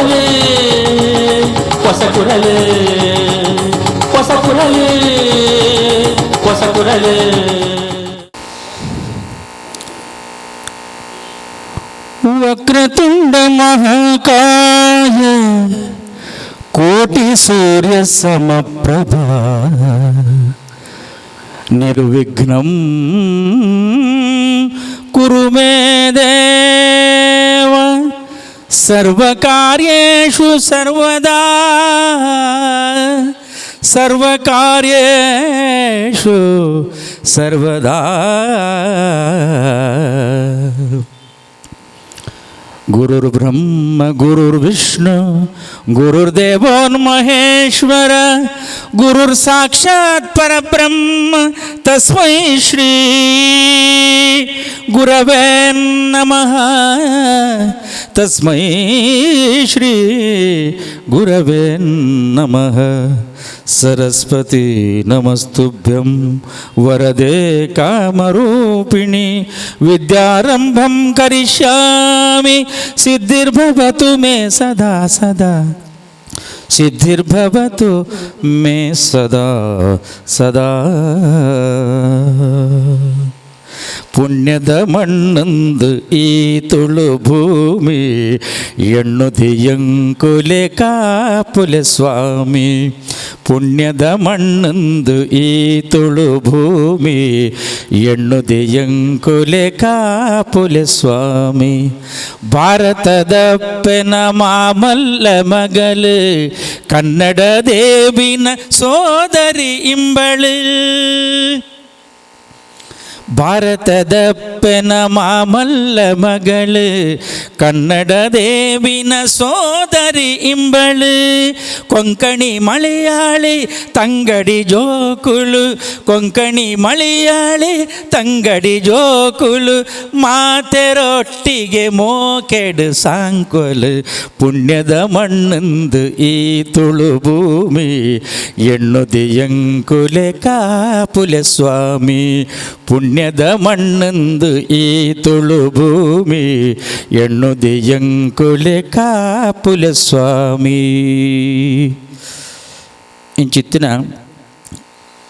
ಕುರಲು, ಹೊಸ ಕುರಲು, ಹೊಸ ಕುರಲು, ಹೊಸ ಕುರಲು. ವಕ್ರತುಂಡ ಮಹಾಕಾಯ ಕೋಟಿ ಸೂರ್ಯ ಸಮಪ್ರಭಾ ನಿರ್ವಿಘ್ನಂ ಕುರು ಮೇ ದೇವ ಸರ್ವಕಾರ್ಯೇಷು ಸರ್ವದಾ, ಸರ್ವಕಾರ್ಯೇಷು ಸರ್ವದಾ. ಗುರುರ್ಬ್ರಹ್ಮ ಗುರುರ್ವಿಷ್ಣು ಗುರುರ್ದೇವೋ ಮಹೇಶ್ವರ ಗುರುರ್ ಸಾಕ್ಷಾತ್ ಪರಬ್ರಹ್ಮ ತಸ್ಮೈ ಶ್ರೀ ಗುರವೇ ನಮಃ, ತಸ್ಮೈ ಶ್ರೀ ಗುರವೇ ನಮಃ. ಸರಸ್ವತಿ ನಮಸ್ತುಭ್ಯಂ ವರದೆ ಕಾಮರೂಪಿಣಿ ವಿದ್ಯಾರಂಭಂ ಕರಿಷ್ಯಾಮಿ ಸಿದ್ಧಿರ್ಭವತು ಮೇ ಸದಾ ಸದಾ, ಸಿದ್ಧಿರ್ಭವತು ಮೇ ಸದಾ ಸದಾ. ಪುಣ್ಯದ ಮಣ್ಣಂದು ಈ ತುಳು ಭೂಮಿ ಎಣ್ಣುದಿಯಂಕುಲೆ ಕಾಪುಲೆ ಸ್ವಾಮಿ. ಪುಣ್ಯದ ಮಣ್ಣಂದು ಈ ತುಳು ಭೂಮಿ ಎಣ್ಣುದಿಯಂಕುಲೆ ಕಾಪುಲೆ ಸ್ವಾಮಿ. ಭಾರತದಪ್ಪೆನ ಮಾಮಲ್ಲ ಮಗಲು ಕನ್ನಡ ದೇವಿನ ಸೋದರಿ ಇಂಬಳು. ಭಾರತದಪ್ಪನ ಮಾಮಲ್ಲ ಮಗಳು ಕನ್ನಡ ದೇವಿನ ಸೋದರಿ ಇಂಬಳು. ಕೊಂಕಣಿ ಮಲಯಾಳಿ ತಂಗಡಿ ಜೋಕುಳು, ಕೊಂಕಣಿ ಮಲಯಾಳಿ ತಂಗಡಿ ಜೋಕುಳು ಮಾತೆರೊಟ್ಟಿಗೆ ಮೋಕೆಡು ಸಾಂಕೊಲು. ಪುಣ್ಯದ ಮಣ್ಣಂದು ಈ ತುಳು ಭೂಮಿ ಎಣ್ಣುದಿಯಂಕುಲೆ ಕಾಪುಲೆ ಸ್ವಾಮಿ. ಪುಣ್ಯದ ಮಣ್ಣಂದು ಈ ತುಳು ಭೂಮಿ ಎಣ್ಣುದಿಯಂಕುಲೆ ಕಾಪುಲೆ ಸ್ವಾಮಿ. ಇಂಚಿತ್ತಿನ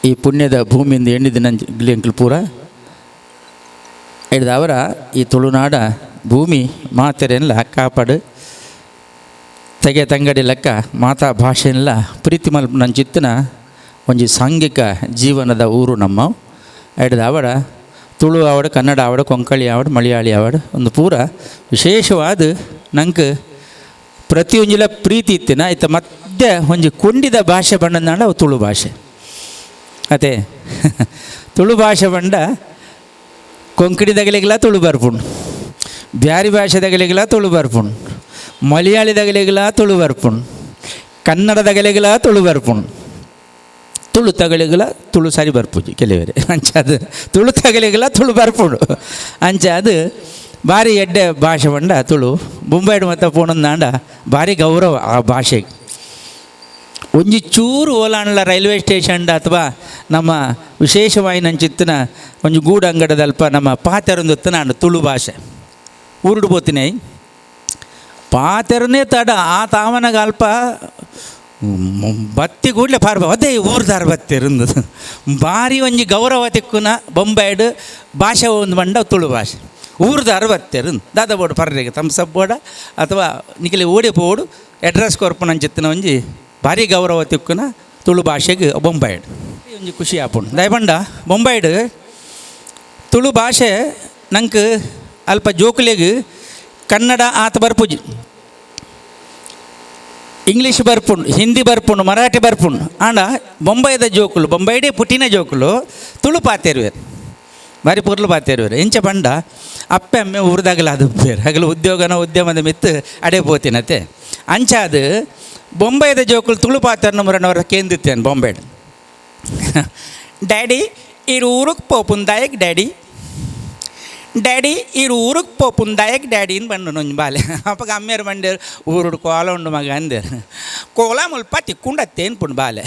ಈ ಪುಣ್ಯದ ಭೂಮಿಯಿಂದ ಎಣ್ಣಿದ ನಂಜ್ ಪೂರ ಅವರ ಈ ತುಳುನಾಡ ಭೂಮಿ ಮಾತೆರೆಲ್ಲ ಕಾಪಾಡು ತೆಗೆ ತಂಗಡಿ ಲೆಕ್ಕ ಮಾತಾ ಭಾಷೆನೆಲ್ಲ ಪ್ರೀತಿ ಮಲ್ಪ ನಂಚಿತ್ತಿನ ಒಂಜಿ ಸಾಂಘಿಕ ಜೀವನದ ಊರು ನಮ್ಮ ಅವಡ. ತುಳು ಆವಡ್, ಕನ್ನಡ ಆವಡ್, ಕೊಂಕಣಿ ಆವಡ್, ಮಲಯಾಳಿ ಆವಡ್, ಒಂದು ಪೂರ ವಿಶೇಷವಾದ ನಂಗೆ ಪ್ರತಿಯೊಂಜಿಲ ಪ್ರೀತಿ ಇತ್ತಿನ ಇತ್ತ ಮಧ್ಯೆ ಒಂಜಿ ಕೊಂಡಿದ ಭಾಷೆ ಬಂಡಂದಾಂಡ ಅವು ತುಳು ಭಾಷೆ. ಅದೇ ತುಳು ಭಾಷೆ ಬಂಡ ಕೊಂಕಣಿದಗಲಿಗೆಲ್ಲ ತುಳು ಬರ್ಪುಂಡು, ಬ್ಯಾರಿ ಭಾಷೆದಗಲಿಗೆಲ್ಲ ತುಳು ಬರ್ಪುಂಡು, ಮಲಯಾಳಿದಗಲಿಗೆಲ್ಲ ತುಳು ಬರ್ಪುಂಡು, ಕನ್ನಡದಗಲಿಗೆಲ್ಲ ತುಳು ಬರ್ಪುಂಡು. ತುಳು ತಗಲಿಗೆಲ್ಲ ತುಳು ಸರಿ ಬರ್ಪುಜಿ ಕೆಲವರೆ. ಅಂಚ ಅದು ತುಳು ತಗಲಿಗೆಲ್ಲ ತುಳು ಬರ್ಪುಂಡು. ಅಂಚ ಅದು ಭಾರಿ ಎಡ್ಡೆ ಭಾಷೆ ಬಂಡ ತುಳು. ಬೊಂಬೈಡ್ ಮತ್ತು ಪೋಣಂದಾಂಡ ಭಾರಿ ಗೌರವ ಆ ಭಾಷೆಗೆ. ಒಂಜಿ ಚೂರು ಓಲಾಂಡ್ಲ ರೈಲ್ವೆ ಸ್ಟೇಷನ್ ಅಥವಾ ನಮ್ಮ ವಿಶೇಷವಾಗಿ ನಂಚಿತ್ತಿನ ಒಂಜಿ ಗೂಡು ಅಂಗಡದಲ್ಪ ನಮ್ಮ ಪಾತೆರೊಂದು ನಾನು ತುಳು ಭಾಷೆ ಊರುಡು ಪೋತಿನಿ ಪಾತೆರನೇ ತಡ ಆ ತಾವನಗ ಅಲ್ಪ ಬತ್ತಿ ಕೂಡಲೇ ಪಾರ್ಬ ಅದೇ ಊರ್ದಾರ ಬತ್ತಿರಂದು ಭಾರಿ ಒಂಜಿ ಗೌರವ ತಿಕ್ಕುನ ಬೊಂಬೈಡ್ ಭಾಷೆ ಒಂದು ಬಂಡ ತುಳು ಭಾಷೆ ಊರ್ದಾರ ಬತ್ತೆರು ದಾದ ಬೋಡು ಪರ್ರೆಗೆ ತಮ್ಸಪ್ ಬೋಡ ಅಥವಾ ನಿಖಲಿ ಓಡಿ ಪೋಡು ಅಡ್ರೆಸ್ ಕೊರ್ಪುನಂಚಿತ್ತಿನ ಒಂಜಿ ಭಾರಿ ಗೌರವ ತಿಕ್ಕುನ ತುಳು ಭಾಷೆಗೆ ಬೊಂಬೈಡ್ ಒಂಜಿ ಖುಷಿ ಆಪುಂಡು. ದಯಬಂಡ ಬೊಂಬೈಡ್ ತುಳು ಭಾಷೆ ನಂಗೆ ಅಲ್ಪ ಜೋಕುಲೆಗ್ ಕನ್ನಡ ಆತ ಬರ್ಪುಜಿ, ಇಂಗ್ಲೀಷ್ ಬರ್ಪುಂಡು, ಹಿಂದಿ ಬರ್ಪುಂಡು, ಮರಾಠಿ ಬರ್ಪುಂಡು. ಆಂಡ ಬೊಂಬೈದ ಜೋಕುಲು, ಬೊಂಬೈಡೇ ಪುಟ್ಟಿನ ಜೋಕುಲು ತುಳು ಪಾತೆರುವೆರ್, ಬಾರಿ ಪೊರ್ಲು ಪಾತೆರುವೆರ್. ಎಂಚ ಪಂಡ ಅಪ್ಪೆ ಅಮ್ಮೆ ಊರ್ದಾಗಲ ಅದು ಬೇರೆ ಹಗಲು ಉದ್ಯೋಗನ ಉದ್ಯಮದ ಮಿತ್ತು ಅಡೆ ಪೋತಿನತೆ. ಅಂಚಾದ ಬೊಂಬೈದ ಜೋಕುಲು ತುಳು ಪಾತೆರ್ನ ಮುರನವರ ಕೇಂದಿತ್ತೇನೆ ಬೊಂಬೈಡ್. ಡ್ಯಾಡಿ ಇರು ಊರಿಗೆ ಪೋಪುಂದಾಯಕ್ ಡ್ಯಾಡಿ, ಡ್ಯಾಡಿ ಇರು ಊರಿಗೆ ಪೋಪುಂದಾಯಕ್ ಡ್ಯಾಡಿ ಅಂತ ಬಂಡು ಒಂಜಿ ಬಾಲೆ. ಅಪ್ಪಗ ಅಮ್ಮೇರು ಬಂಡೇರು ಊರುಡು ಕೋಲ ಉಂಡು ಮಗ ಅಂದೇರು. ಕೋಲ ಮುಲ್ಪ ತಿಕ್ಕೊಂಡತ್ತೇನು ಪುಂಡು ಬಾಲೆ.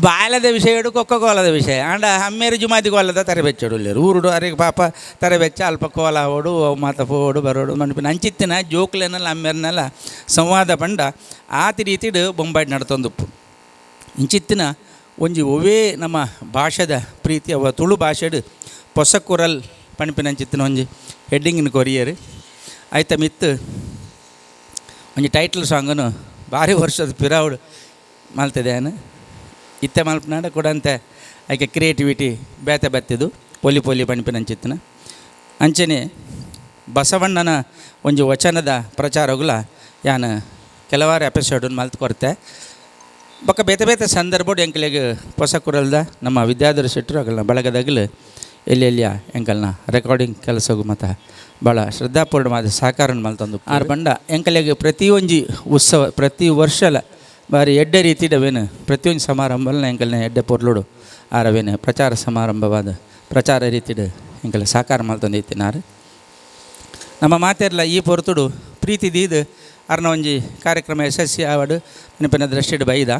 ಬಾಲ್ಯದ ವಿಷಯ ಕೊಕ್ಕ ಕೋಲದ ವಿಷಯ ಆಂಡ ಅಮ್ಮೇರು ಜುಮಾದಿ ಕೋಲದ ತರೆ ಬೆಚ್ಚೋಡು ಊರುಡು ಅರೆಗೆ ಪಾಪ ತರೆ ಬೆಚ್ಚ ಅಲ್ಪ ಕೋಲ ಆವೋಡು ಅವು ಮಾತ ಪೋಡು ಬರೋಡು ಮನ್ಪಿನ ಅಂಚಿತ್ತಿನ ಜೋಕ್ಲೆನೆಲ್ಲ ಅಮ್ಮೇರ್ನೆಲ್ಲ ಸಂವಾದ ಪಂಡ ಆತಿ ರೀತಿಡ್ ಬೊಂಬಾಯಿ ನಡತೊಂದುಪ್ಪು. ಇಂಚಿತ್ತಿನ ಒಂಜಿ ಒವ್ವೇ ನಮ್ಮ ಭಾಷೆದ ಪ್ರೀತಿ ಅವ ತುಳು ಭಾಷೆಡ್ ಪೊಸಕುರಲ್ ಪನ್ಪಿನಂಚಿತ್ತಿನ ಒಂಜಿ ಹೆಡ್ಡಿಂಗಿನ ಕೊರಿಯರ್ ಐತ ಮಿತ್ತು ಒಂಜಿ ಟೈಟಲ್ ಸಾಂಗನು ಭಾರಿ ವರ್ಷದ ಪಿರಾವುಡು ಮಲ್ತದೆ. ಇತ್ತೆ ಮಲ್ಪನಾಡ ಕೂಡಂತೆ ಐಕೆ ಕ್ರಿಯೇಟಿವಿಟಿ ಬೇತೆ ಬತ್ತಿದು ಪೊಲಿ ಪೊಲಿ ಪನ್ಪಿನಂಚಿತ್ತಿನ ಅಂಚನೆ ಬಸವಣ್ಣನ ಒಂಜಿ ವಚನದ ಪ್ರಚಾರಗುಲ ಯಾನ್ ಕೆಲವಾರು ಎಪಿಸೋಡನ್ನು ಮಲ್ತ್ ಕೊರ್ತೆ. ಬೊಕ್ಕ ಬೇತೆ ಬೇತೆ ಸಂದರ್ಭಡ್ ಎಂಕಲೆಗ್ ಪೊಸ ಕುರಲ್ದ ನಮ್ಮ ವಿದ್ಯಾಧರ ಶೆಟ್ಟರು ಅಗಲ್ನ ಬಳಗದಗಲು ಎಲ್ಲೆಲ್ಲಿಯ ಎಂಕಲ್ನ ರೆಕಾರ್ಡಿಂಗ್ ಕೆಲಸಗು ಮತ ಭಾಳ ಶ್ರದ್ಧಾಪೂರ್ಣವಾದ ಸಹಕಾರ ಮಲ್ತೊಂದು ಆರ್ ಬಂಡ ಎಂಕಲೆಗ್ ಪ್ರತಿಯೊಂಜಿ ಉತ್ಸವ ಪ್ರತಿ ವರ್ಷಲ ಬಾರಿ ಎಡ್ಡೆ ರೀತಿಡ್ ಅವೇನು ಪ್ರತಿಯೊಂಜಿ ಸಮಾರಂಭಲ್ನ ಎಂಕಲ್ನ ಎಡ್ಡೆ ಪೊರ್ಲುಡು ಆರ್ ಅವೇನು ಪ್ರಚಾರ ಸಮಾರಂಭವಾದ ಪ್ರಚಾರ ರೀತಿಡ್ ಎಂಕಲ್ ಸಹಕಾರ ಮಲ್ತೊಂದು ಇತ್ತಿನಾರ್. ನಮ್ಮ ಮಾತೆರ್ಲ ಈ ಪೊರ್ತುಡು ಪ್ರೀತಿ ದೀದ್ ಅರ್ನ ಒಂಜಿ ಕಾರ್ಯಕ್ರಮ ಯಶಸ್ವಿ ಆವಡ್ ನೆನಪಿನ ದೃಷ್ಟಿಡ್ ಬೈದ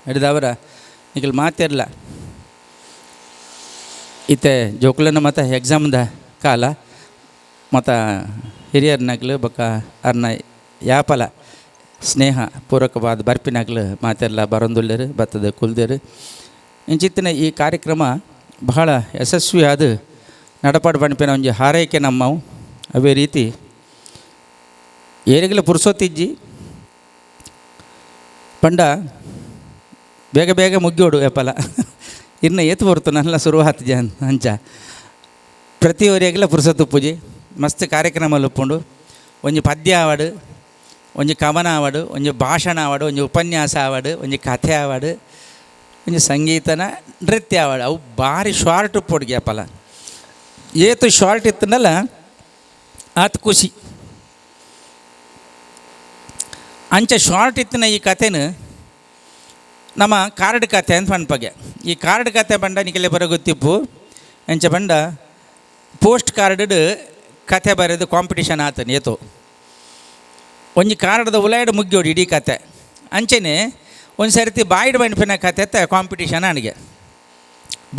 ಹಿಡಿದವರ ನಿಕಲ್ ಮಾತೆರ್ಲ ಇತ್ತೆ ಜೋಕುಲನ ಮತ ಎಕ್ಸಾಮ್ದ ಕಾಲ ಮತ ಹಿರಿಯರ್ನಗ್ಲು ಬೊಕ್ಕ ಅರ್ನ ಯಾಪಲ ಸ್ನೇಹ ಪೂರಕವಾದ ಬರ್ಪಿನಾಗ್ಲು ಮಾತೆರ್ಲ ಬರೊಂದುಲ್ಲೆರ್ ಬತ್ತದ ಕುಲ್ದೆರ್. ಇಂಚಿತ್ತಿನ ಈ ಕಾರ್ಯಕ್ರಮ ಬಹಳ ಯಶಸ್ವಿಯಾದ ನಡಪಾಡು ಪನ್ಪಿನ ಒಂಜಿ ಹಾರೈಕೆ ನಮ್ಮವು. ಅವೇ ರೀತಿ ಏರಿಗಲ ಪುರ್ಸೊತ್ತಿಜ್ಜಿ ಪಂಡ ಬೇಗ ಬೇಗ ಮುಗ್ಯೋಡು ಏಪಲ ಇನ್ನು ಏತ್ ಬರುತ್ತು ನಲ್ಲ ಶುರುವಾತ್ ಜನ್ ಅಂಚ ಪ್ರತಿಯೊರಿಯಗ್ಲ ಪುರ್ಸೊತ್ತು ಪೂಜೆ ಮಸ್ತ್ ಕಾರ್ಯಕ್ರಮ ಉಪ್ಪುಂಡು. ಒಂಜಿ ಪದ್ಯ ಆವಡ್, ಒಂಜಿ ಕವನ ಆವಡ್, ಒಂಜಿ ಭಾಷಣ ಆವಡ್, ಒಂಜಿ ಉಪನ್ಯಾಸ ಆವಡ್, ಒಂಜಿ ಕಥೆ ಆವಡ್, ಒಂಜಿ ಸಂಗೀತನ ನೃತ್ಯ ಆವಡ್, ಅವು ಭಾರಿ ಶಾರ್ಟ್ ಉಪ್ಪೊಡುಗೆ ಏಪಲ ಏತು ಶಾರ್ಟ್ ಇತ್ತನಲ್ಲ ಆತ್ ಖುಷಿ. ಅಂಚ ಶಾರ್ಟ್ ಇತ್ತಿನ ಈ ಕಥೆನ ನಮ್ಮ ಕಾರ್ಡ್ ಕಥೆ ಅಂತ ಪನ್ಪಗೆ. ಈ ಕಾರ್ಡ್ ಕಥೆ ಪಂಡ ನಿಕಲೆ ಬರೋ ಗೊತ್ತಿಪ್ಪು. ಅಂಚ ಪಂಡ ಪೋಸ್ಟ್ ಕಾರ್ಡ್ ಕಥೆ ಬರೆದು ಕಾಂಪಿಟಿಷನ್ ಆತನ ಏತೋ ಒಂಜಿ ಕಾರ್ಡ್ದ ಉಲಾಯ್ಡ್ ಮುಗ್ಯೋಡು ಇಡೀ ಕತೆ. ಅಂಚೆನೆ ಒಂದು ಸರ್ತಿ ಬಾಯ್ಡ್ ಪನ್ಪಿನ ಕತೆ ಕಾಂಪಿಟಿಷನ್ ಅಣಿಗೆ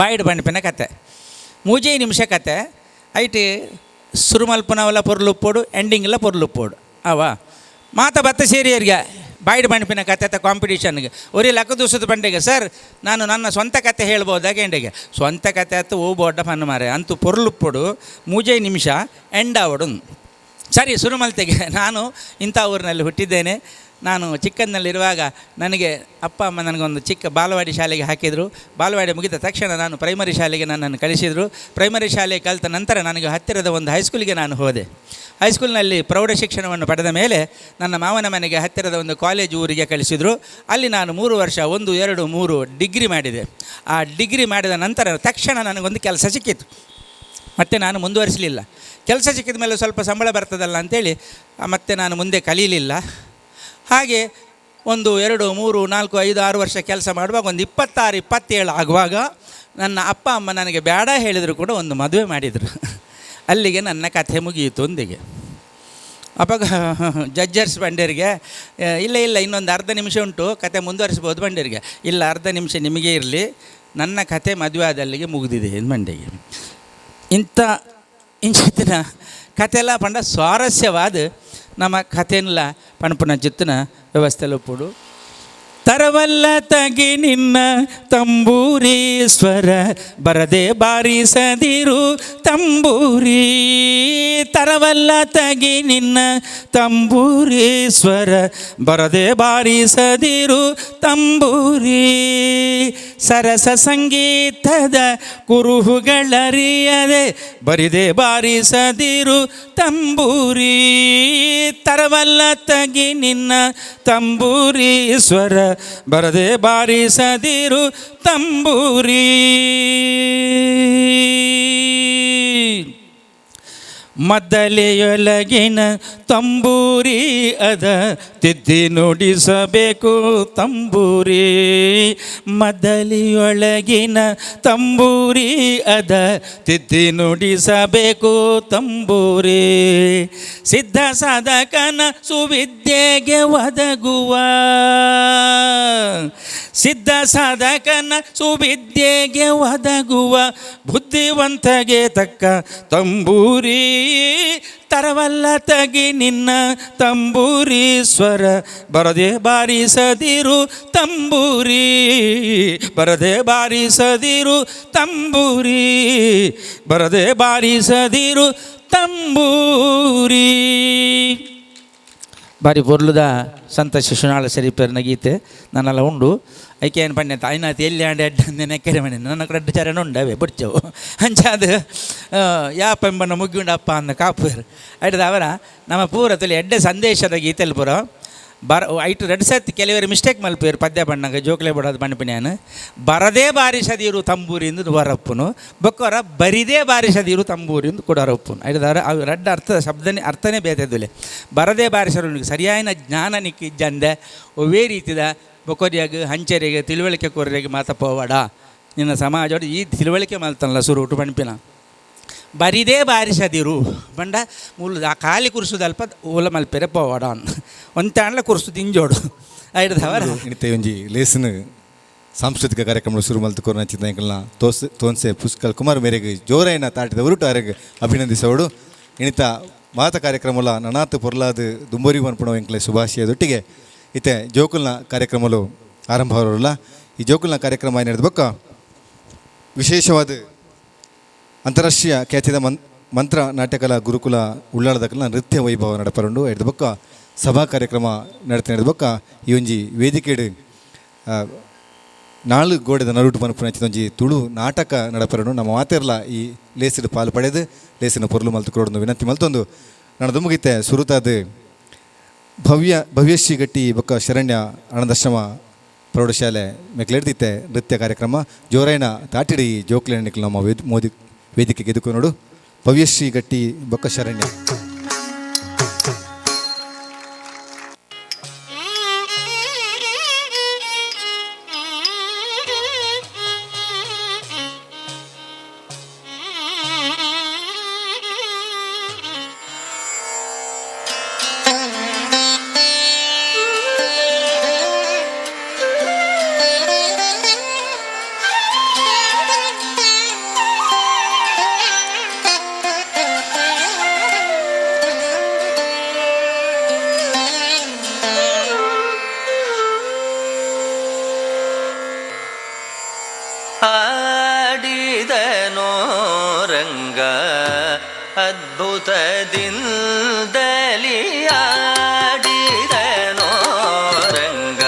ಬಾಯ್ಡ್ ಪನ್ಪಿನ ಕತೆ ಮೂಜೇ ನಿಮಿಷ ಕತೆ ಐಟ್ ಸುರು ಮಲ್ಪನವಲ್ಲ ಪೊರ್ಲುಪ್ಪೋಡು ಎಂಡಿಂಗ್ಲ ಪೊರ್ಲುಪ್ಪೋಡು ಅವ ಮಾತ ಬತ್ತ ಸೇರಿಯರಿಗೆ ಬಾಯ್ಡ್ ಪನ್ಪಿನ ಕತೆ ಕಾಂಪಿಟಿಷನ್ಗೆ ಒರಿ ಲಕ್ಕ ದೂಸದ ಬಂಡೆಗೆ ಸರ್ ನಾನು ನನ್ನ ಸ್ವಂತ ಕತೆ ಹೇಳ್ಬೋದಾಗ ಎಂಡೆಗೆ ಸ್ವಂತ ಕತೆ ಅತ್ತು ಓ ಬೋಡ್ಡ ಪನ್ನ ಮಾರೆ ಅಂತೂ ಪೊರ್ಲುಪ್ಪೊಡು ಮೂಜೇ ನಿಮಿಷ ಎಂಡ್ ಆವಡು. ಸರಿ ಸುರು ಮಲ್ತೆಗೆ ನಾನು ಇಂಥ ಊರಿನಲ್ಲಿ ಹುಟ್ಟಿದ್ದೇನೆ, ನಾನು ಚಿಕ್ಕಂದಿನಲ್ಲಿರುವಾಗ ನನಗೆ ಅಪ್ಪ ಅಮ್ಮ ನನಗೊಂದು ಚಿಕ್ಕ ಬಾಲವಾಡಿ ಶಾಲೆಗೆ ಹಾಕಿದರು. ಬಾಲವಾಡಿ ಮುಗಿದ ತಕ್ಷಣ ನಾನು ಪ್ರೈಮರಿ ಶಾಲೆಗೆ ನನ್ನನ್ನು ಕಳಿಸಿದರು. ಪ್ರೈಮರಿ ಶಾಲೆ ಕಲಿತ ನಂತರ ನನಗೆ ಹತ್ತಿರದ ಒಂದು ಹೈಸ್ಕೂಲಿಗೆ ನಾನು ಹೋದೆ. ಹೈಸ್ಕೂಲ್ನಲ್ಲಿ ಪ್ರೌಢ ಶಿಕ್ಷಣವನ್ನು ಪಡೆದ ಮೇಲೆ ನನ್ನ ಮಾವನ ಮನೆಗೆ ಹತ್ತಿರದ ಒಂದು ಕಾಲೇಜು ಊರಿಗೆ ಕಳಿಸಿದರು. ಅಲ್ಲಿ ನಾನು 3 ವರ್ಷ 1 2 3 ಡಿಗ್ರಿ ಮಾಡಿದೆ. ಆ ಡಿಗ್ರಿ ಮಾಡಿದ ನಂತರ ತಕ್ಷಣ ನನಗೊಂದು ಕೆಲಸ ಸಿಕ್ಕಿತು. ಮತ್ತು ನಾನು ಮುಂದುವರಿಸಲಿಲ್ಲ. ಕೆಲಸ ಸಿಕ್ಕಿದ ಮೇಲೆ ಸ್ವಲ್ಪ ಸಂಬಳ ಬರ್ತದಲ್ಲ ಅಂಥೇಳಿ ಮತ್ತೆ ನಾನು ಮುಂದೆ ಕಲೀಲಿಲ್ಲ. ಹಾಗೆ 1 2 3 4 5 6 ವರ್ಷ ಕೆಲಸ ಮಾಡುವಾಗ ಒಂದು 26 27 ಆಗುವಾಗ ನನ್ನ ಅಪ್ಪ ಅಮ್ಮ ನನಗೆ ಬೇಡ ಹೇಳಿದರು ಕೂಡ ಒಂದು ಮದುವೆ ಮಾಡಿದರು. ಅಲ್ಲಿಗೆ ನನ್ನ ಕಥೆ ಮುಗಿಯಿತು ಒಂದಿಗೆ. ಅವಾಗ ಜಡ್ಜರ್ಸ್ ಬಂಡೇರಿಗೆ ಇಲ್ಲ ಇಲ್ಲ ಇನ್ನೊಂದು ಅರ್ಧ ನಿಮಿಷ ಉಂಟು ಕತೆ ಮುಂದುವರಿಸ್ಬೋದು ಬಂಡೇರಿಗೆ, ಇಲ್ಲ ಅರ್ಧ ನಿಮಿಷ ನಿಮಗೆ ಇರಲಿ, ನನ್ನ ಕತೆ ಮದುವೆ ಆದಲ್ಲಿಗೆ ಮುಗಿದಿದೆ ಮಂಡೆಗೆ. ಇಂಥ ಇಂಚಿತ್ತಿನ ಕಥೆಲ್ಲ ಪಂಡ ಸ್ವಾರಸ್ಯವಾದ ನಮ್ಮ ಕಥೆನೆಲ್ಲ ಪಣಪುನ ಚಿತ್ತನ ವ್ಯವಸ್ಥೆ ಉಪ್ಪುಡು. ತರವಲ್ಲ ತಗಿ ನಿನ್ನ ತಂಬೂರಿ ಸ್ವರ ಬರದೆ ಬಾರಿಸದಿರು ತಂಬೂರಿ, ತರವಲ್ಲ ತಗಿ ನಿನ್ನ ತಂಬೂರಿ ಸ್ವರ ಬರದೆ ಬಾರಿಸದಿರು ತಂಬೂರಿ, ಸರಸ ಸಂಗೀತದ ಕುರುಹುಗಳರಿಯದೆ ಬರಿದೆ ಬಾರಿಸದಿರು ತಂಬೂರಿ, ತರವಲ್ಲ ತಗಿ ನಿನ್ನ ತಂಬೂರಿ ಸ್ವರ ಬರದೆ ಬಾರಿಸದಿರು ತಂಬೂರಿ. ಮದ್ದಲೆಯೊಳಗಿನ ತಂಬೂರಿ ಅದ ತಿದ್ದಿ ನುಡಿಸಬೇಕು ತಂಬೂರಿ. ಮದ್ದಲಿಯೊಳಗಿನ ತಂಬೂರಿ ಅದ ತಿದ್ದಿ ನುಡಿಸಬೇಕು ತಂಬೂರಿ. ಸಿದ್ಧ ಸಾಧಕನ ಸುವಿದ್ಯೆಗೆ ಒದಗುವ, ಸಿದ್ಧ ಸಾಧಕನ ಸುವಿದ್ಯೆಗೆ ಒದಗುವ ಬುದ್ಧಿವಂತಗೆ ತಕ್ಕ ತಂಬೂರಿ. ತರವಲ್ಲ ತಗಿ ನಿನ್ನ ತಂಬೂರಿ ಸ್ವರ ಬರದೆ ಬಾರಿಸದಿರು ತಂಬೂರಿ, ಬರದೆ ಬಾರಿಸದಿರು ತಂಬೂರಿ, ಬರದೆ ಬಾರಿಸದಿರು ತಂಬೂರಿ. ಬಾರಿ ಪೊರ್ಲುದ ಸಂತ ಶಿಶುನಾಳ ಶರೀಫರ್ನ ಗೀತೆ ನನ್ನೆಲ್ಲ ಉಂಡು. ಐಕೆ ಏನು ಪಣ್ಣೆ ತಾಯಿನಾತಿ ಎಲ್ಲಿ ಆಂಡೆ ಎಡ್ಡ ನೆಕ್ಕರೆ ಮನೆ ನನ್ನ ಕಡೆ ಚರಣ ಉಂಡು ಅವೇ ಬುಡ್ಚವು ಅಂಚಾದ ಯಾಪ ಎಂಬನ ಮುಗ್ಗುಂಡು ಅಪ್ಪ ಅಂದ ಕಾಪುರ್ ಐಟದ ಅವರ ನಮ್ಮ ಪೂರ ತುಲಿ ಎಡ್ಡೆ ಸಂದೇಶದ ಗೀತೆಲ್ ಪೂರ ಬರ ಐಟು ರೆಡ್ ಸತ್. ಕೆಲವರು ಮಿಸ್ಟೇಕ್ ಮಲ್ಪೇರು ಪದ್ಯ ಬಣ್ಣಗ ಜೋಕ್ಲೆ ಬಡೋದು ಪನ್ಪಿನ್ಯಾನು. ಬರದೇ ಬಾರಿಸದಿರು ತಂಬೂರಿಂದು ವರಪ್ಪನು, ಬೊಕ್ಕೊರ ಬರಿದೇ ಬಾರಿಸದಿರು ತಂಬೂರಿಂದು ಕೊಡರಪ್ಪನು. ಐಟದಾರ ಅವು ರಡ್ಡ ಅರ್ಥ ಶಬ್ದನೇ ಅರ್ಥನೇ ಬೇತೆದುಲೆ. ಬರದೇ ಬಾರಿಸರು ಸರಿಯಾದ ಜ್ಞಾನ ನಿಕ್ ಇಜ್ಜಂದೆ ಒವ್ವೇ ರೀತಿದ ಬೊಕೊರಿಯಾಗ ಹಂಚರಿಗೆ ತಿಳುವಳಿಕೆ ಕೊರರಿಗೆ ಮಾತ ಪೋವಡ, ನಿನ್ನ ಸಮಾಜೋಡು ಈ ತಿಳುವಳಿಕೆ ಮಲ್ತನಲ್ಲ ಸುರುಟು ಪಣ್ಪಿನ. ಬರಿದೇ ಬಾರಿಸದಿರು ಪಂಡ ಮೂಲು ಆ ಖಾಲಿ ಕುರ್ಸುದಲ್ಪ ಓಲ ಮಲ್ಪೆರೆ ಪೋವಡ, ಒಂತಾಂಡ್ಲ ಕುರ್ಸು ದಿಂಜೋಡು ಐಡ್ದವರ. ಇನಿತ ಒಂಜಿ ಲೇಸನ್ ಸಾಂಸ್ಕೃತಿಕ ಕಾರ್ಯಕ್ರಮ ಶುರು ಮಲ್ತು ಕೊರ್ನ ಚಿಂತನೆಗಳನ್ನ ತೋಸ್ ತೋನ್ಸೆ ಪುಷ್ಕಲ್ ಕುಮಾರ್ ಮೇರೆಗೆ ಜೋರೈನ ತಾಟಿದ ಉರುಟು ಆರೆಗ್ ಅಭಿನಂದಿಸೋಡು. ಇನಿತ ಮಾತ ಕಾರ್ಯಕ್ರಮಲ ನನಾತ್ ಪೊರ್ಲಾದ್ ದುಂಬರಿ ಮನ್ಪುಣ ಎಂಕ್ಲೆ ಶುಭಾಶಯದೊಟ್ಟಿಗೆ ಇತ್ತೆ ಜೋಕುಲ್ನ ಕಾರ್ಯಕ್ರಮಲು ಆರಂಭ ಅವರಲ್ಲ. ಈ ಜೋಕುಲ್ನ ಕಾರ್ಯಕ್ರಮ ಏನಿರೋದು ಬೊಕ್ಕ ವಿಶೇಷವಾದ ಅಂತಾರಾಷ್ಟ್ರೀಯ ಖ್ಯಾತಿದ ಮಂತ್ರ ನಾಟ್ಯಕಲಾ ಗುರುಕುಲ ಉಳ್ಳಾಳದಕಲ್ನ ನೃತ್ಯ ವೈಭವ ನಡಪರುಂಡು. ಎಡ್ದು ಬೊಕ್ಕ ಸಭಾ ಕಾರ್ಯಕ್ರಮ ನಡತೆ ನಡೆದ ಬೊಕ್ಕ ಈ ಒಂಜಿ ವೇದಿಕೆಡ್ ನಾಳು ಗೋಡೆದ ನಡುಟು ಪನ್ಪುನ ಒಂಜಿ ತುಳು ನಾಟಕ ನಡಪರುಂಡು. ನಮ್ಮ ಮಾತೆರ್ಲ ಈ ಲೇಸಿಡ್ ಪಾಲು ಪಡೆದು ಲೇಸಿನ ಪೊರ್ಲು ಮಲ್ತು ಕೊರೊಂದು ವಿನಂತಿ ಮಲ್ತೊಂದು ನನ್ನ ದುಮುಗಿತ್ತೆ ಸುರುತಾದ ಭವ್ಯ ಭವ್ಯಶ್ರೀ ಗಟ್ಟಿ ಬೊಕ್ಕ ಶರಣ್ಯ ಆನಂದಾಶ್ರಮ ಪ್ರೌಢಶಾಲೆ ಮೆಕ್ಲೆಡ್ದಿತ್ತೆ ನೃತ್ಯ ಕಾರ್ಯಕ್ರಮ. ಜೋರೈನ ತಾಟಿಡಿ ಜೋಕ್ಲೆ ನಿಕ್ಲು ನಮ್ಮ ಮೋದಿ ವೇದಿಕೆಗೆ ಎದುಕು ನೋಡು. ಭವ್ಯಶ್ರೀ ಗಟ್ಟಿ ಬೊಕ್ಕ ಶರಣ್ಯ. ಆಡಿದನೋ ರಂಗ ಅದ್ಭುತದಿಂದಲಿ, ಆಡಿದನೋ ರಂಗ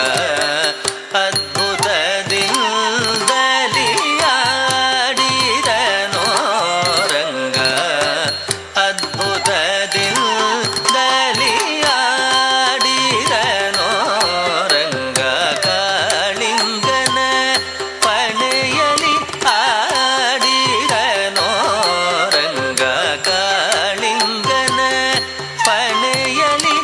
ಅದ್ಭುತದಿಂದಲಿ, ಆಡಿದನೋ ರಂಗ ಅದ್ಭುತದಿಂದಲಿ, ಆಡಿದನೋ ರಂಗ ಕಾಳಿಂಗನ ಪಣೆಯಲಿ, ಆಡಿದನೋ ರಂಗ ಕಾಳಿಂಗನ ಪಣೆಯಲಿ.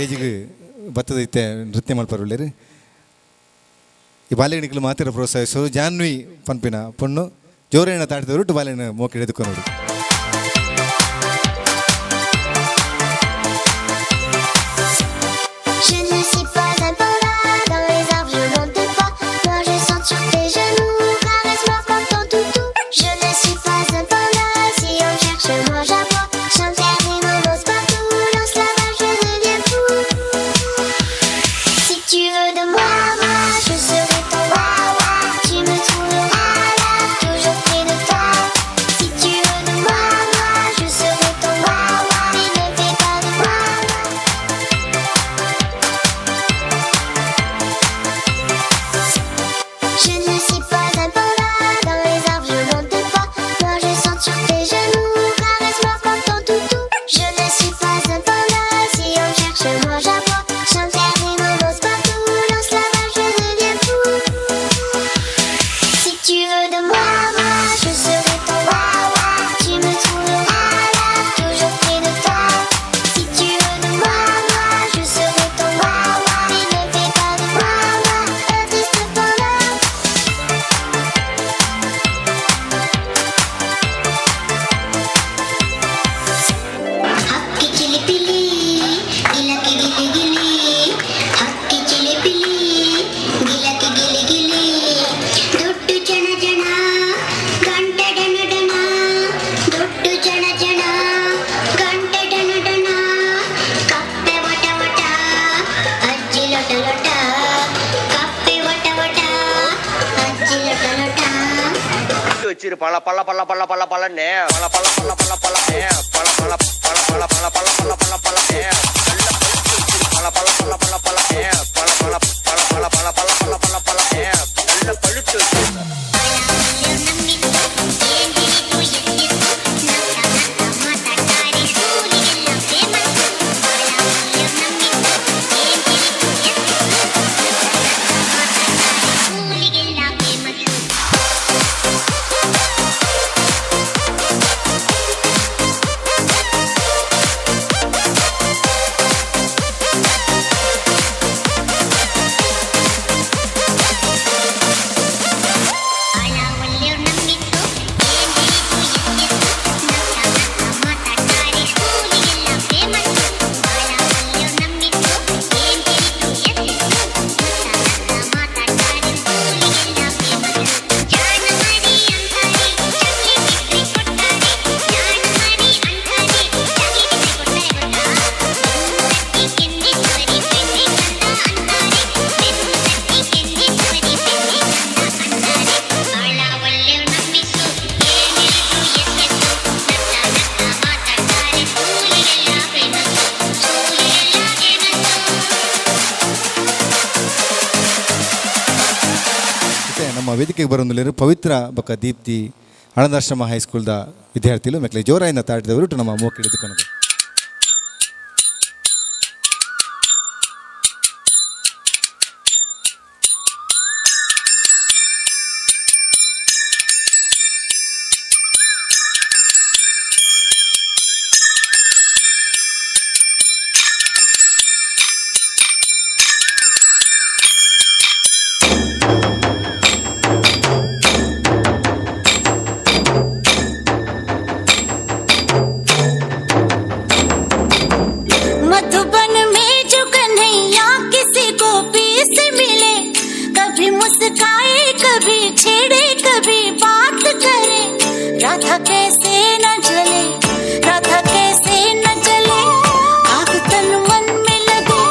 ಸ್ಟೇಜಿಗೆ ಬತ್ತದ ಇತ್ತೆ ನೃತ್ಯ ಮಲ್ಪರುಳ್ಳೇರು. ಈ ಬಾಲೆಗಣಿಕಲು ಮಾತ್ರ ಪ್ರೋತ್ಸಾಹಿಸು ಜಾನ್ವಿ ಪನ್ಪಿನ ಪೊಣ್ಣು ಜೋರೇಣ ತಾಟಿದವರು ಬಾಲೆನ ಮೋಕೆ ಎದುಕೊನೋಡು. Je ne suis pas un panda, dans les arbres je monte pas. Moi je saute sur tes genoux, caresse-moi comme ton toutou. Je ne suis pas un panda, si on cherche moi j'aboie. J'enterre des momos partout, lance la balle, je deviens fou. Si tu veux de moi, moi je serai ton wawa. Tu me trouveras là, toujours près de toi. Si tu veux de moi, moi je serai ton wawa. Mais ne fais pas de moi. Je ne suis pas un panda, dans les arbres je monte pas. Moi je saute sur tes genoux, caresse-moi comme ton toutou. Je ne suis pas un panda, si on cherche moi j'aboie. J'enterre des momos partout, lance la balle, je deviens fou. Si tu veux de moi, moi je serai ton wawa. Tu me trouveras là, toujours près de toi. Si tu veux de moi, moi je serai ton wawa. Mais ne fais pas de moi, moi un triste panda. ಹಕ್ಕಿ ಚಿಲಿಪಿಲಿ ಗಿಲಕಿ ಗಿಲಿ ಗಿಲಿ, ಹಕ್ಕಿ ಚಿಲಿಪಿಲಿ ಗಿಲಕಿ ಗಿಲಿ ಗಿಲಿ. ದುಡ್ಡು ಜನ ಜನ ಗಂಟೆ ಡಣ ಡಣ, ದುಡ್ಡು ಜನ ಜನ ಗಂಟೆ ಡಣ ಡಣ. ಕಪ್ಪೆ ವಟ ವಟ ಅಜ್ಜಿ ಲೊಟ ಲೊಟ, ಕಪ್ಪೆ ವಟ ವಟ ಅಜ್ಜಿ ಲೊಟ ಲೊಟ. வச்சிரு பல பல பல பல பல பலன்னு பல பல பல பல பல பல பல பல பல பல பல பல பல பல நல்ல பழுத்து வச்சிரு பல பல பல பல பல பல பல பல பல பல பல பல பல பல நல்ல பழுத்து வச்சிரு. ಮತ್ತೆ ನಮ್ಮ ವೇದಿಕೆಗೆ ಬರೋಂದುಲ್ಲೇರು ಪವಿತ್ರ ಬೊಕ್ಕ ದೀಪ್ತಿ, ಆನಂದಾಶ್ರಮ ಹೈಸ್ಕೂಲ್ದ ವಿದ್ಯಾರ್ಥಿಗಳು. ಮೆಕ್ಲೆ ಜೋರಾಯಿಂದ ತಾಟಿದವರು ನಮ್ಮ ಮೋಕೆ ಹಿಡಿದುಕೊಂಡು. मधुबन में जो कन्हैया किसी गोपी से मिले, कभी मुस्काए कभी छेड़े कभी बात करे, राधा कैसे न जले, राधा कैसे न जले, आग तन मन में लगे,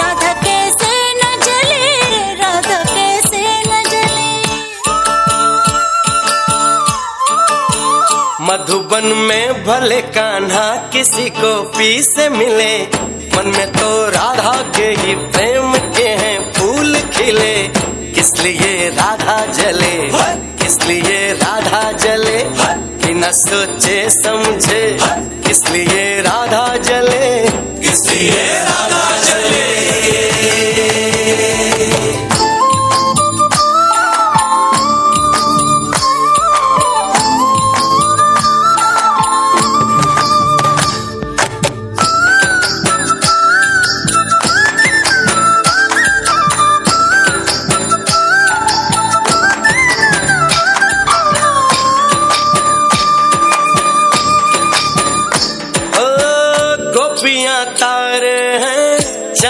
राधा कैसे न जले, राधा कैसे न जले। मधुबन में भले कान्हा किसी को से मिले, मन में तो राधा के ही प्रेम के हैं फूल खिले। किस लिए राधा जले, किस लिए राधा जले, बिना सोचे समझे, किस लिए राधा जले, किस लिए राधा जले।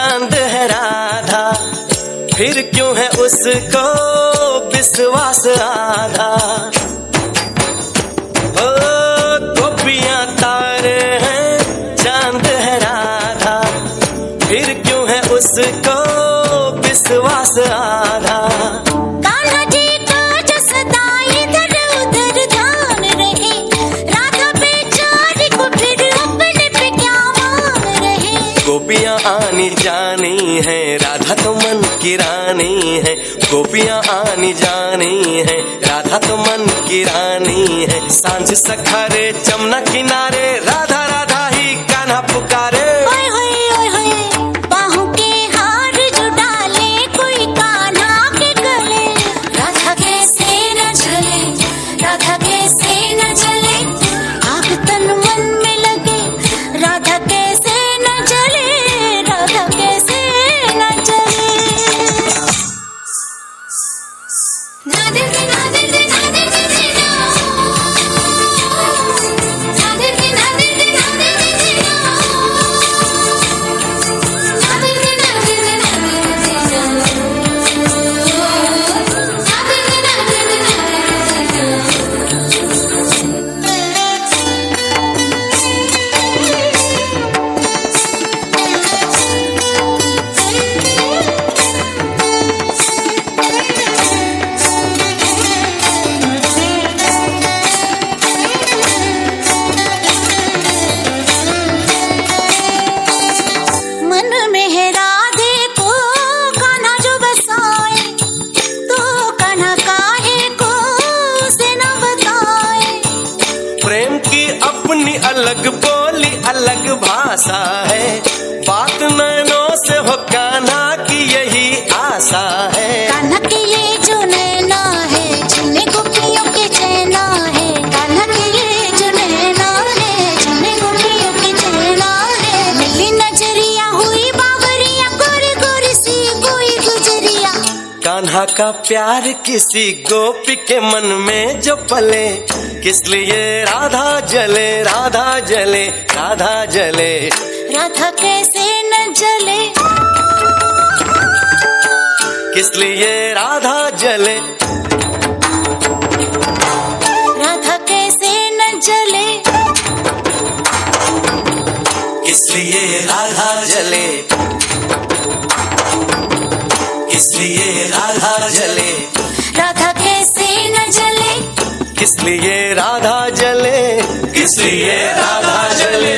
चांद है राधा, फिर क्यों है उसको विश्वास आधा। ओ गोपियां तारे हैं, चांद है राधा, फिर क्यों है उसको विश्वास आधा। कान्हा जी का जो सदा इधर उधर ध्यान रहे, राधा बेचारी को फिर अपने पे क्या मान रहे। गोपियां आनी जानी है, राधा तो मन की रानी है। गोपियां आनी जानी है, राधा तो मन की रानी है। सांझ सखारे जमुना किनारे, राधा राधा ही कान्हा पुकारे। ओए होए ओए होए, बाहों के हार जो डाले कोई कान्हा के गले। राधा कैसे न जले, राधा कैसे न जले, आग तन मन में लगे। राधा कैसे न जले, राधा कैसे न जले। मन में है राधे को कान्हा जो बसाए, तो कान्हा काहे को उसे न बताए। प्रेम की अपनी अलग बोली अलग भाषा है, बात नैनों से हो कान्हा की यही आशा है। कान्हा के ये जो नैना है, जिन्हें गोपियों के चैना है। कान्हा के ये जो नैना है, जिन्हें गोपियों के चैना है। मिली नजरिया हुई बावरिया, गोरी गोरी सी कोई गुजरिया। कान्हा का प्यार किसी गोपी के मन में जो पले, किस लिए राधा जले, राधा जले, राधा जले। राधा कैसे न जले, किस लिए राधा जले, राधा कैसे न जले, किस लिए राधा जले, किस लिए राधा जले, राधा कैसे न जले, किस लिए राधा जले, किस लिए राधा जले।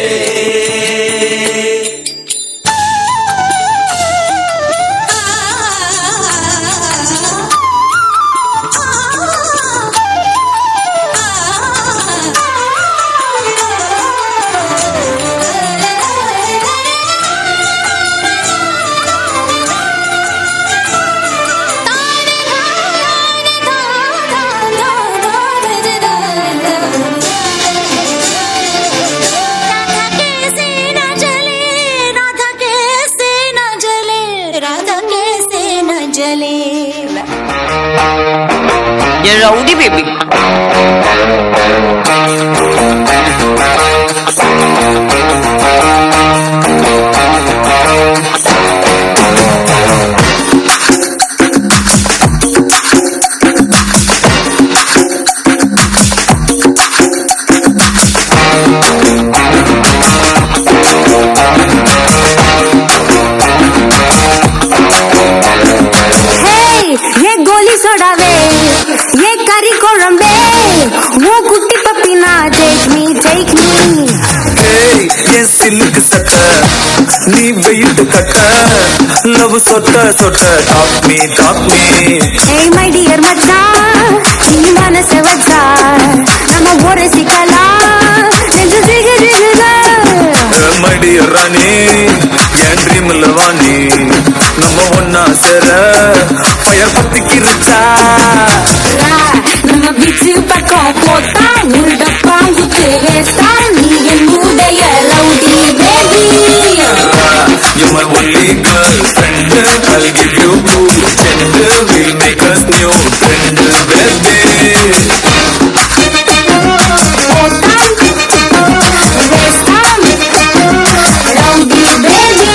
राधा कैसे न जले, राधा कैसे न जले, राधा कैसे न जले। ये rowdy baby. Hey, ये गोली सोडा वे, ये करी कोरंबे, वो कुट्टी पपीना, take me, take me. ஏய், என் சில்லுக்கு சட்ட நீ வெயிட்டு கட்ட, லவ் சொட்ட சொட்ட top me top me. Hey my dear மச்சான், நீ மனச வச்சா நம்ம ஒரு சிக்கலாம், நெஞ்சு ஜிகு ஜிகுதா. மடி ராணி, என் ட்ரீம்ல வாணி, நம்ம ஒன்னா சேர ஃபயர் பத்திக்கிருச்சா. நம்ம பீச்சு பக்கம் போத்தா ஒரு டப்பாங்குத்து வேஸ்டா, நீ என்னுடைய rowdy baby. You my only girlfriend, I'll give you cool trend, we'll make us new trend, baby. போத்தா வேஸ்டா rowdy baby.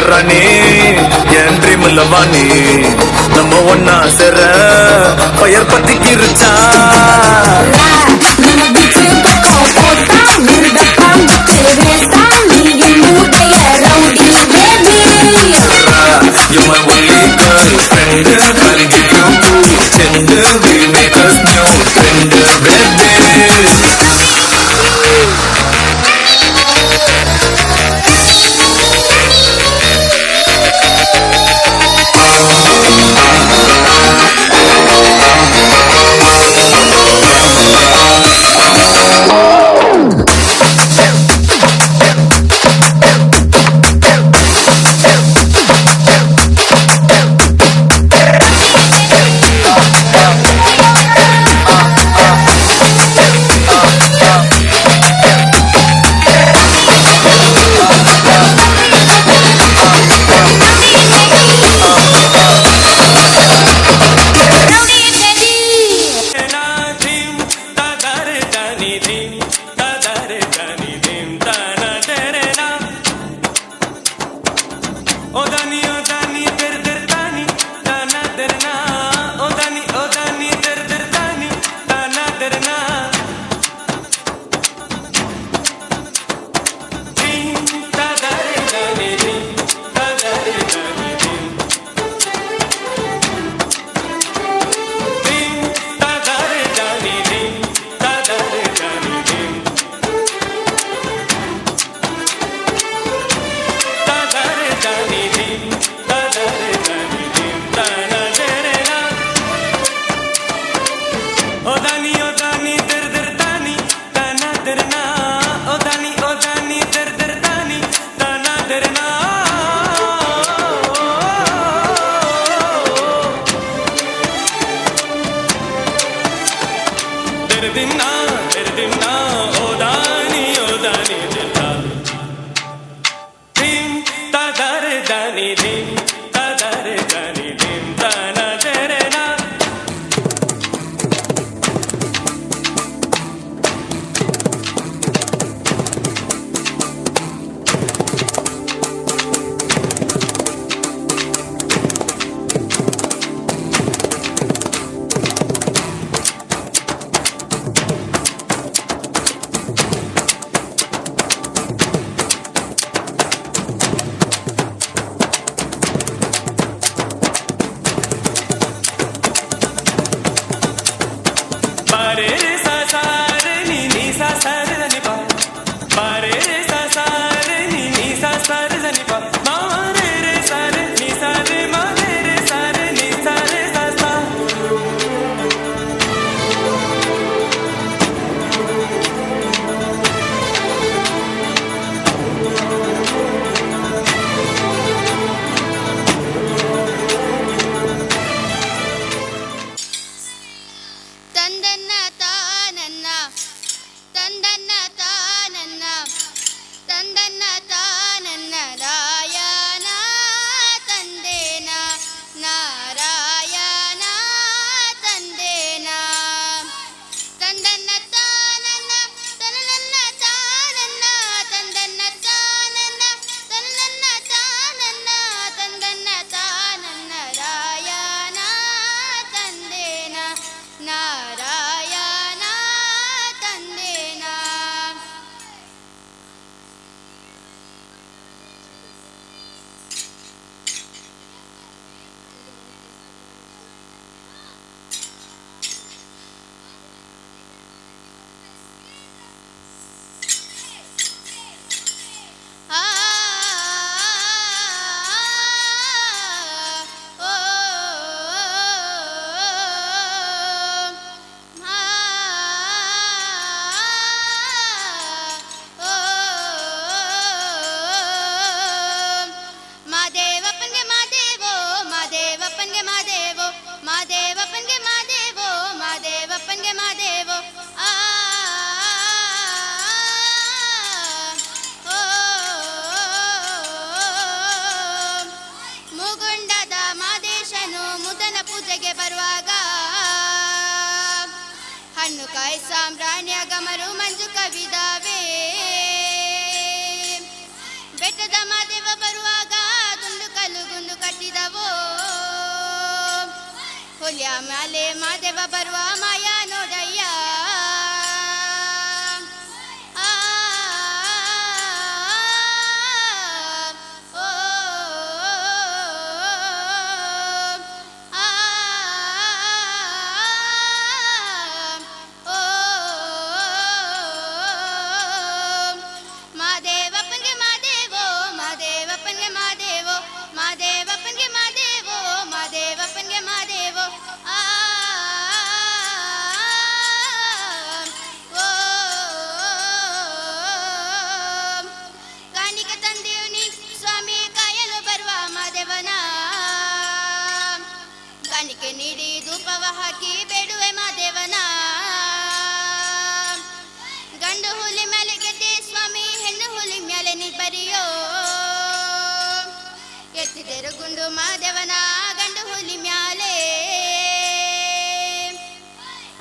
ராணி என் ட்ரீம்ல வாணி நம்ம ஒன்னா சேர பயர் பத்தி கிருச்சா நம்ம பீச்சு பக்கம் போட்டா மிருகப்பாம்புக்கு வேஸ்டா நீ என்னுடைய rowdy baby. You my only girlfriend, I'll give you chendu, we'll make us new trend, baby. Rowdy baby. ತಂದನ್ನ ತಾನನ್ನ ತಂದನ್ನ ತಾನನ್ನ ತಂದನ್ನ ತಾನನ್ನ ರಾಯನ ತಂದೇನ ನಾರಾಯಣ ತಂದೇನ ತಂದನ್ನ ತಾನನ್ನ ತನನ್ನ ತಾನನ್ನ ತಂದನ್ನ ತಾನನ್ನ ತನನ್ನ ತಾನನ್ನ ತಂದನ್ನ ತಾನನ್ನ ರಾಯನ ತಂದೇನ ನಾರಾಯಣ ತಂದೇನ. ಆ ಓ ಆ ಓ ಮಾದೇವಪ್ಪನ್ಗೆ ಮಾದೇವೋ ಮಾದೇವಪ್ಪನ್ಗೆ ಮಾದೇವೋ ಮಾದೇವಪ್ಪನ್ಗೆ ಮಾದೇವೋ ಮಾದೇವಪ್ಪನ್ಗೆ ಮಾದೇವೋ ಆ ಓ ಮುಗುಂಡದ ಮಾದೇಶನು ಮುದನ ಪೂಜೆಗೆ ಬರುವಾಗ ಹಣ್ಣು ಕಾಯಿ ಸಾಮ್ರಾಣ್ಯ ಗಮರು ಮಂಜು ಕವಿದಾವೆ. ಬೆಟ್ಟದ ಮಾದೇವ ಬರುವಾಗ ಕಟ್ಟಿದವೋ. ಹುಲಿಯ ಮ್ಯಾಲೆ ಮಾದೇವ ಬರುವ ಮಾಯ ನೋಡಯ್ಯ. ಆ ಓ ಆ ಓ ಮಾದೇವಪ್ಪನ್ಗೆ ಮಾದೇವೋ, ಮಾದೇವಪ್ಪನ್ಗೆ ಮಾದೇವೋ, ಮಾದೇವಪ್ಪನ್ಗೆ ಮಾದೇವೋ, ಮಾದೇವಪ್ಪನ್ಗೆ ಮಾದೇವೋ. ಆ ಓ ಕಾಣಿಕ ತಂದೆಯುನಿ ಸ್ವಾಮಿ ಕಾಯಲು ಬರುವ ಮಾದೇವನ. ಕಾಣಿಕೆ ನೀಡಿ ಧೂಪವ ಹಾಕಿ ಬೇಡುವೆ ಮಾದೇವನ. ಗಂಡು ಹುಲಿ ಮೇಲೆ ಗೆದ್ದೆ ಸ್ವಾಮಿ, ಹೆಣ್ಣು ಹುಲಿ ಮೇಲೆ ನಿಬ್ಬರಿಯೋ. ಎತ್ತಿದರು ಗುಂಡು ಮಾದೇವನ ಗಂಡು ಹುಲಿ ಮ್ಯಾಲೆ.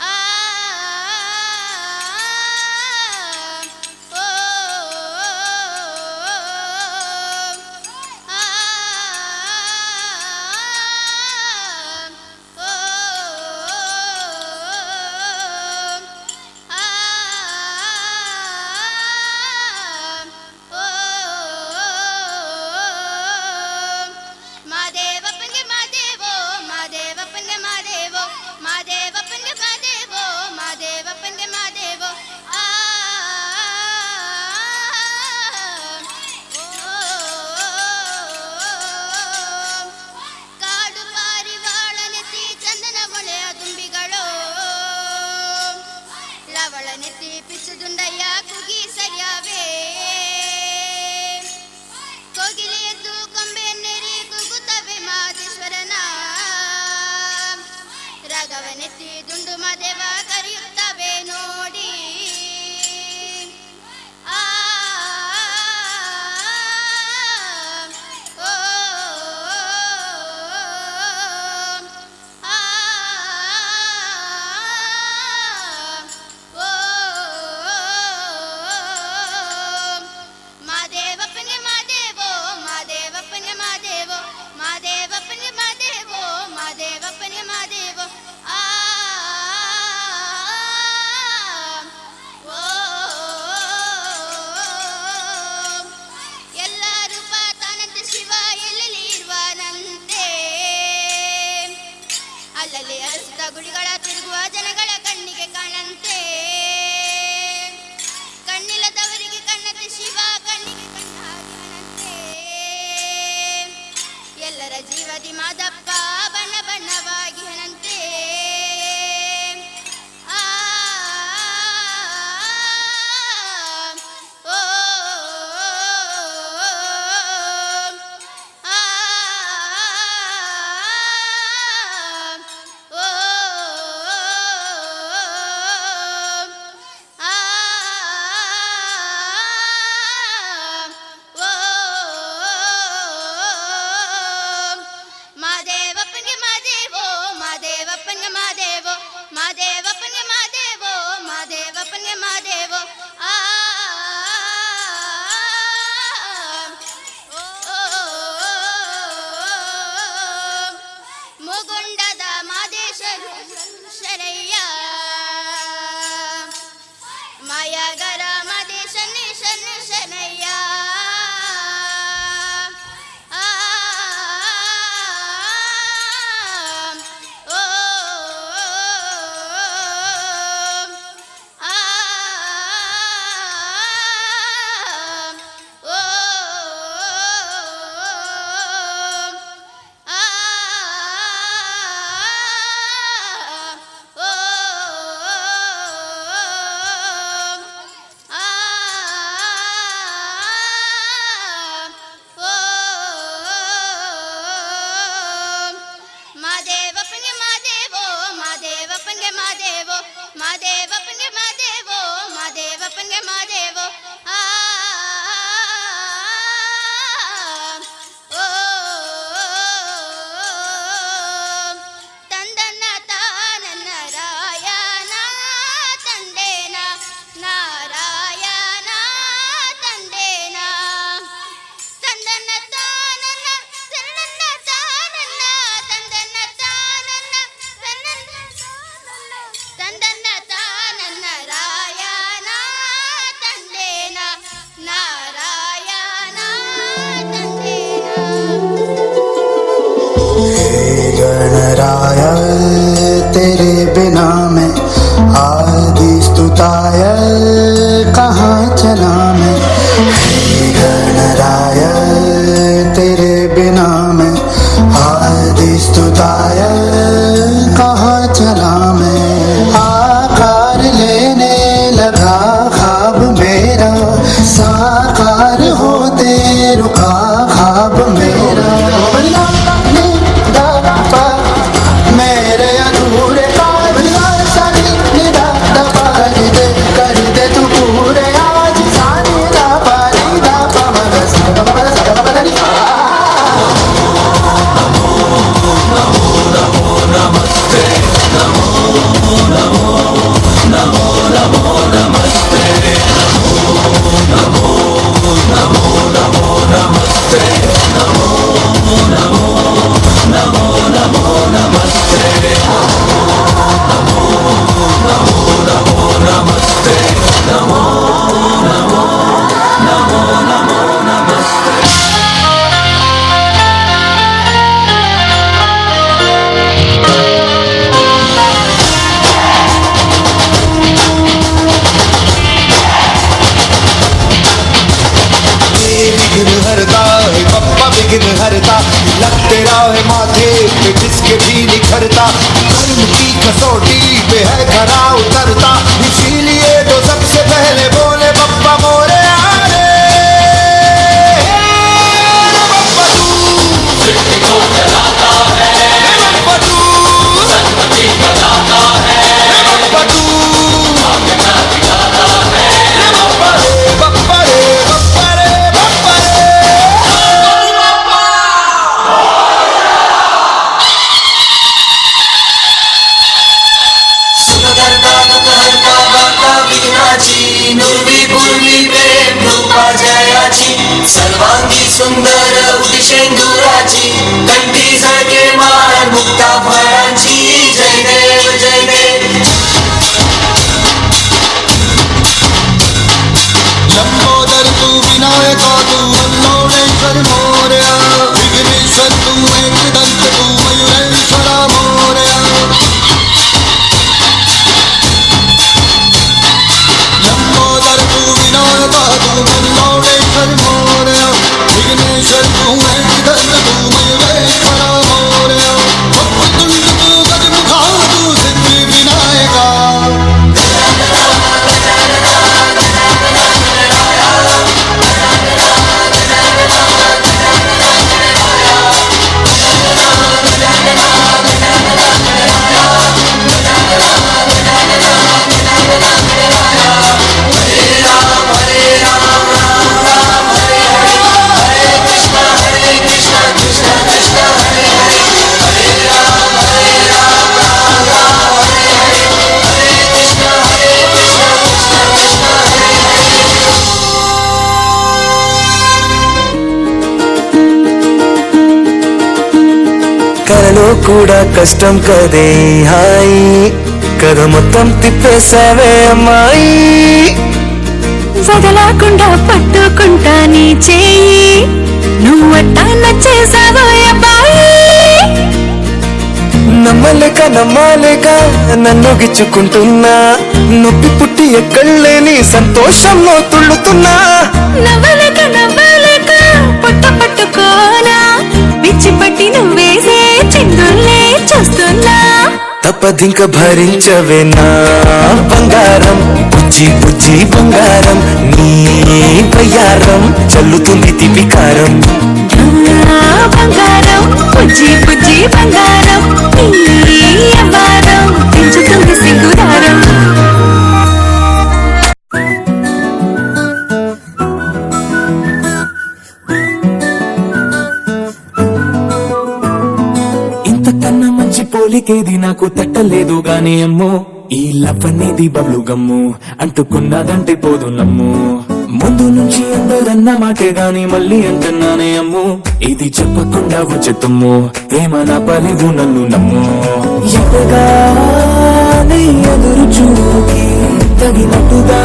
ಆ ಓ ಆ ಓ ಆ ಓ ಮಾದೇವಪ್ಪನ್ಗೆ ಮಾದೇವೋ, ಮಾದೇವಪ್ಪನ್ಗೆ ಮಾದೇವೋ, ಮಾದೇವಪ್ಪನ್ಗೆ ಮಾದೇವೋ, ಮಾದೇವಪ್ಪನ್ಗೆ ಮಾದೇವೋ. ಆ ಕಾಡು ಪಾರಿವಾಳನೆತ್ತಿ ಚಂದನ ಮೊಳೆಯ ದುಂಬಿಗಳು. ಲವಳನೆತ್ತಿ ಪಿಚ್ಚುದುಂಡಯ್ಯ ಕುಗಿ ಸರಿಯಾವೇ. ಕೋಗಿಲೆ ಎದ್ದು ಕೊಂಬೆಯನ್ನೇರಿ ಕೂಗುತ್ತವೆ ಮಾದೇಶ್ವರನ. ರಾಘವನೆತ್ತಿ ದುಂಡು ಮಾದೇವ ಕರೆಯುತ್ತವೆ ನೋಡಿ. ಆ ಓ ಆ ಓ ಮಾದೇವಪ್ಪನ್ಗೆ ಮಾದೇವೋ, ಮಾದೇವಪ್ಪನ್ಗೆ ಮಾದೇವೋ, ಮಾದೇವಪ್ಪನ್ಗೆ ಮಾದೇವೋ, ಮಾದೇವಪ್ಪನ್ಗೆ ಮಾದೇವೋ. ಆ ಓ ಎಲ್ಲ ರೂಪ ತಾನಂತೆ ಶಿವ ಎಲ್ಲೆಲ್ಲಿ ಇರುವನಂತೆ. ಅಲ್ಲಲ್ಲಿ ಅರಸುತ್ತ ಗುಡಿಗಳ ತಿರುಗುವ ಜನಗಳ ಕಣ್ಣಿಗೆ ಕಾಣಂತೆ. ಕಣ್ಣಿಲ್ಲದವರಿಗೆ ಕಣ್ಣಂತೆ ಶಿವ ಕಣ್ಣಿಗೆ ಕಣ್ಣಾಗಿವನಂತೆ. ಎಲ್ಲರ ಜೀವದಿ ಮಾದಪ್ಪ ಬಣ್ಣ ಬಣ್ಣವಾಗಿಹನಂತೆ. ಆ ಓ ಆ ಓ ಆ ಓ ಮಾದೇವಪ್ಪನ್ಗೆ ಮಾದೇವೋ, ಮಾದೇವಪ್ಪನ್ಗೆ ಮಾದೇವೋ, ಮಾದೇವಪ್ಪನ್ಗೆ ಮಾದೇವೋ, ಮಾದೇವಪ್ಪನ್ಗೆ ಮಾದೇವೋ. ಆ ಮುಗುಂಡದ ಮಾದೇಶರು ಶರಯ್ಯ, ಮಾಯಗರ ಮಾದೇಶನೇ ಶನ ಶನಯ್ಯ. ಆ ಓ ಆ ಓ ಆ ಓ ಆ ಓ ಮಾದೇವಪ್ಪನ್ಗೆ ಮಾದೇವೋ, ಮಾದೇವಪ್ಪನ್ಗೆ ಮಾದೇವೋ, ಮಾದೇವಪ್ಪನ್ಗೆ ಮಾದೇವೋ, ಮಾದೇವಪ್ಪನ್ಗೆ ಮಾದೇವೋ. ಆ ಓ ತಂದನ್ನ ತಾನನ್ನ ರಾಯನ ತಂದೇನ, ನಾರಾಯಣ ತಂದೇನ. ತಂದನ್ನ ತಾನನ್ನ ಶರಣನ್ನ ತಾನನ್ನ गणराय तेरे बिना मैं आदि स्तुताय कहाँ चला मैं। हे गणराय तेरे बिना मैं आदि स्तुताय कहाँ चला मैं। आकार लेने लगा ख्वाब मेरा, साकार होते रुका ख्वाब मेरा। मेरे अधूरे कर दे तू पूरे आज सानी दा पानी दा पा मग सा ग म सा ग म नी। विघ्न हरता है बप्पा विघ्न हरता, लग तेरा है माथे पे जिसके भी निखरता, कर्म की कसौटी पे है खरा उतरता, इसीलिए तो सबसे पहले बोले बप्पा मोरे आरे। बप्पा तू सृष्टि को चलाता है, बप्पा तू सन्मति बताता है, बप्पा तू भाग्य का दिखाता है, बप्पा रे बप्पा रे बप्पा रे बप्पा रे। सर्वांगी सुंदर उदिशेंदुराची, कंठी झळके माळ मुक्ता फळांची। जय देव जय देव। लंबोदर तू विनायका तू अल्लोणेश्वर मोरया, विघ्नेश्वर तू एकदंत तू मयूरेश्वरा मोरया। लंबोदर तू विनायका तू अल्लोणेश्वर मोरया, विघ्नेश्वर तू एकदंत तू मयूरेश्वरा मोरया। वक्रतुंड तू गजमुखा तू सिद्धि विनायका। కలలో కూడా కష్టం కదే హాయి, కథ మొత్తం తిప్పేసావే అమ్మాయి. వదలకుండా పట్టుకుంటా నీ చేయి, నువ్వట్టా నచ్చేసావో అబ్బాయి. నమ్మలేక నమ్మలేక నన్ను గిచ్చుకుంటున్నా, నొప్పి పుట్టి ఎక్కడలేని సంతోషంలో తుళ్ళుతున్నా. నవ్వలేక నవ్వలేక పొట్ట పట్టుకోనా, పిచ్చి పట్టి నువ్వేసే చిందుల్నే చూస్తున్నా. తప్పదింక భరించవే నా బంగారం, బుజ్జి బుజ్జి బంగారం, నీ బయ్యారం చల్లుతుంది తిపికారం. బంగారం బుజ్జి బుజ్జి బంగారం, నీ అవ్వారం పెంచుతుంది సిగ్గుదారం. ఇంతకన్నా మంచి పోలికేది నాకు తట్టలేదు గాని అమ్మో, ఈ లవ్ అనేది బబ్లు గమ్ము, అంటుకున్నదంటే పోదు నమ్ము. ముందు నుంచి అందరన్న మాటే గాని మళ్ళీ అంటున్నానే అమ్ము, ఇది చెప్పకుండా వచ్చే తుమ్ము, ప్రేమ నా పలివు నన్ను నమ్ము. ఎదగానే ఎదురు చూకి తగినట్టుగా